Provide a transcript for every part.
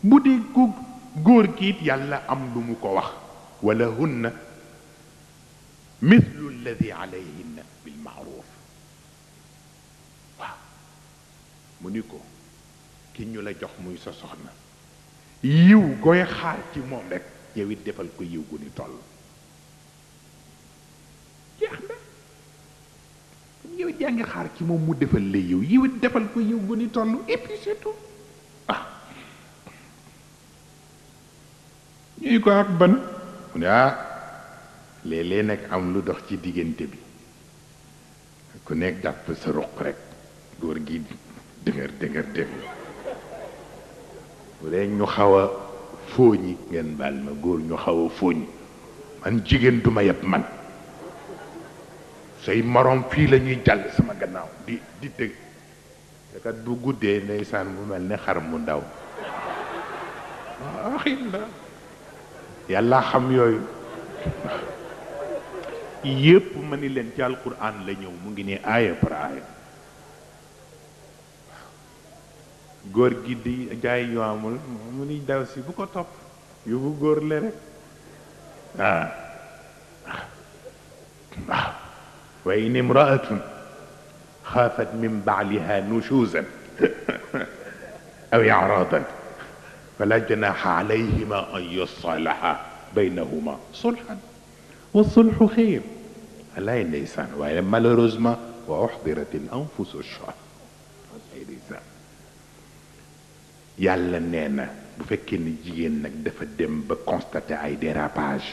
bu dee ku góor kiit yàlla am lu mu ko wax wala hunna mithlu alladi alayhinna bil maaruf waaw mu ni ko ki ñu la jox muy sa soxna yiw koy xaar ci moom rek yow it defal ko yiw gu ni toll jeex na yow it yaa ngi xaar ci moom mu defal la yiw yiw it defal ko yiw gu ni toll et puis c'est tout ah ñuy ko ak ban mu ne léeg-léeg nag am lu dox ci diggante bi ku nekk jàpp sa ruq rek góor gi dëgër bu dee ñu xaw a fooñi ngeen baal ma góor ñu xaw a fooñi man jigéen du ma yeb man say morom fii la ñuy jàll sama gannaaw di dëgg te kat bu guddee ndeysaan bu mel ne xar mu ndaw waxin la yàlla xam yooyu yépp ma ni leen ci alquran la ñëw mu ngi ne aaya par aaya góor gi di jaay yu amul mu ni daw si bu ko topp yu bu góor le rek waaw wa in imraatun xaafat min baaliha nushuzan aw iradan fala janaha alayhima an yusalaha baynahuma sulhan wa sulhu xayr alaay ndeysaan waaye malheureusement wa uxdirat al anfusu shuh yàlla nee na bu fekkee ni jigéen nag dafa dem ba constater ay dérapage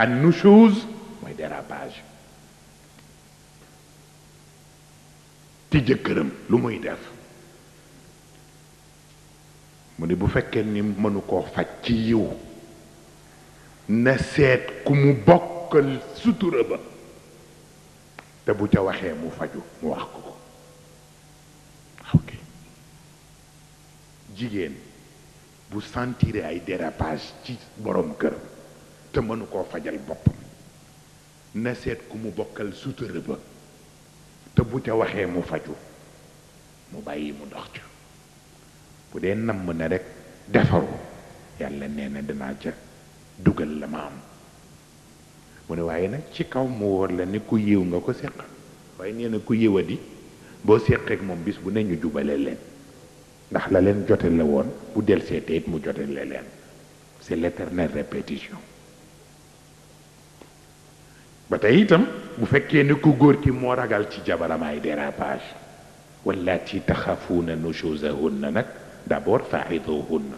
an nushuz mooy dérapage ci jëkkëram lu muy def mu ne bu fekkee ni mënu koo faj ci yiw na seet ku mu bokkal sutura ba te bu ca waxee mu faju mu wax ko ok jigéen bu sentir ay dérapage ci borom këram te mënu koo fajal boppam na seet ku mu bokkal sutura ba te bu ca waxee mu faju mu bàyyi mu dox ca bu dee namm na rek defaru yàlla nee na danaa ca dugal la ma am mu ne waaye nag ci kaw mu wóor la ni ku yiw nga ko séq waaye nee na ku yiwadi boo séqeek moom bis bu ne ñu jubale leen ndax la leen jote la woon bu del seete it mu jote la leen c'est l'éternelle répétition ba tey itam bu fekkee ni ku góor ki moo ragal ci jabaram ay dérapage wallaati taxafuuna nushuzahunna nag d'abord fa'iduhunna